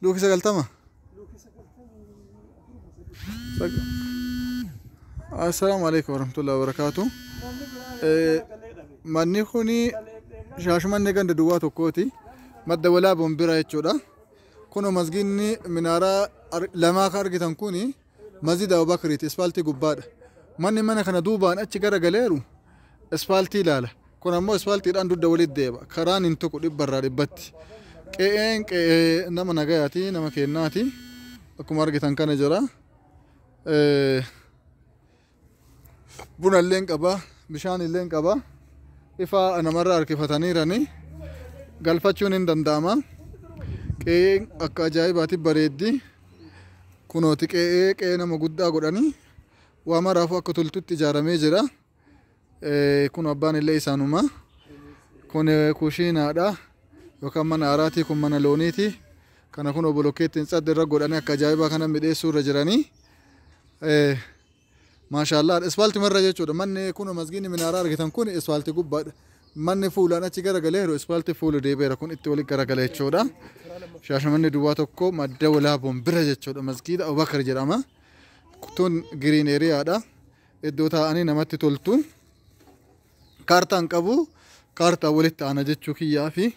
Luukii 90. Assalaamu alaikum warahmatullahi wabarakatuh. Manni kuni Shaashamannee ganda duwwaa tokkooti. Madda Walaabuun bira jechuudha. Kun masgiinni minaaraa lamaa kan argitan kuni masjida Abubakriiti, ispaaltii gubbaadha. Manni mana kana duubaan achi gara galeeru ispaaltii ilaala. Kun ammoo ispaaltiidhaan dugda walitti deema. Karaan hin tuqu dhibbarraa dhibbatti. Qe'een qe'ee nama nagayaati, nama kennaati. Akkuma argitan kana jira. Buna illee qaba, bishaan illee qaba. Ifa namarraa harkifataniirani galfachuun hin danda'ama. Qe'een akka ajaa'ibaatti bareeddi. Kunooti qe'ee qe'ee nama guddaa godhanii waa maraafuu akka toltutti ijaaramee jira. Kun abbaan illee isaanuma. Kun kushiinaadha yookaan mana araatii, kun mana looniiti. Kana kun bolokkeettiin tsadda irra godhanii akka ajaa'ibaa kana midheessuu irra jiranii. Maashaallah, ispaaltii marra jechuudha. Manni kun masgiinni minaaraa argitan kun ispaaltii gubbaadha. Manni fuulaan achi garagaleeru ispaaltii fuula deebi'eera, kun itti walitti garagala jechuudha. Shaashamanni duwwaa tokko Madda Walaabuun bira jechuudha. Masgiida Abubakar jedhama. Tun green areaadha. Iddoo taa'anii namatti toltu. Kaartaan qabu, kaartaa walitti aana jechuu kiyyaa fi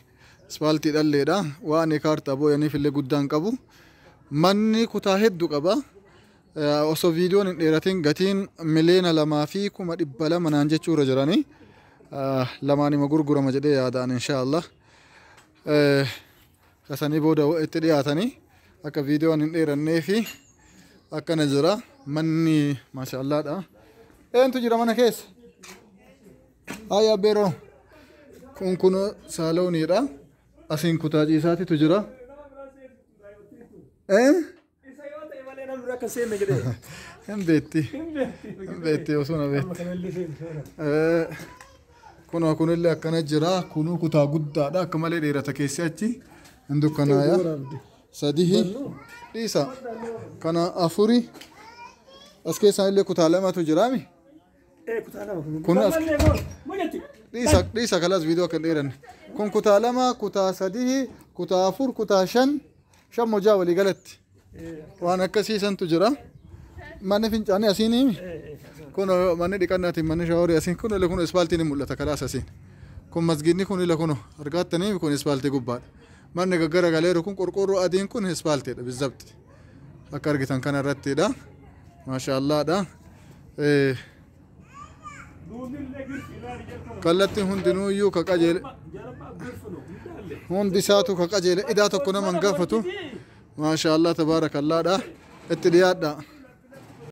ispaaltii dhalleedha. Waan kaartaa booyaniif illee guddaan qabu. Manni kutaa hedduu qaba. Osoo viidiyoon hin dheeratin gatiin 2,200,000 naan jechuu irra jiranii. Lamaan ima gurgurama jedhee yaadaan, inshaallah. Kasanii booda itti dhiyaatanii akka viidiyoon hin dheerannee fi akkana jira. Manni maashaallaadha. Eentu jira mana keessa? Hayya beeroo. Kun saalooniidha. Asiin kutaa ciisaatitu jira. Isa yoo ta'e malee namni akka seenne jedhee. Hin beetti. Hin beetti, osoo na beetti. Amma kanallee seenu soora. Kunoo kunillee akkana jira. Kunuu kutaa guddaadha. Akka malee dheerata keessi achi. Hin dukkanaaya. Sadihi. Dhiisa. Kana afuri. As keessaan illee kutaa lamatu jiraami. Kutaa lama kun. Kun as- Mallee moo mujatti. Dhiisa, dhiisa, kalaas viidiyoo akka hin dheeranne. Kun kutaa lama, kutaa sadihi, kutaa afur, kutaa shan, shan mojaa walii galatti. Waan akkasiisantu jira. Manni fincaanii asiin himi. Kun manni dhiqannaatiin, manni shaaworii asiin, kun illee kun ispaaltiin ni mul'ata kalaas asiin. Kun masgiidni kun illee kun argaattanii kun ispaaltii gubbaadha. Manni gaggara galeeru kun qorqoorroo adiin kun ispaaltiidha bizzabti. Akka argitan kana irrattidha. Maashaallaadha. Duudillee girfi ilaali jalqaba. Kallattiin hundinuu iyyuu ka qajeele Jalqaba girfinu hundaallee. Hundi isaatu ka qajeele, idaa tokko nama hin gaafatu. Maashaallah, tabaarakallaadha. Itti dhiyaadha.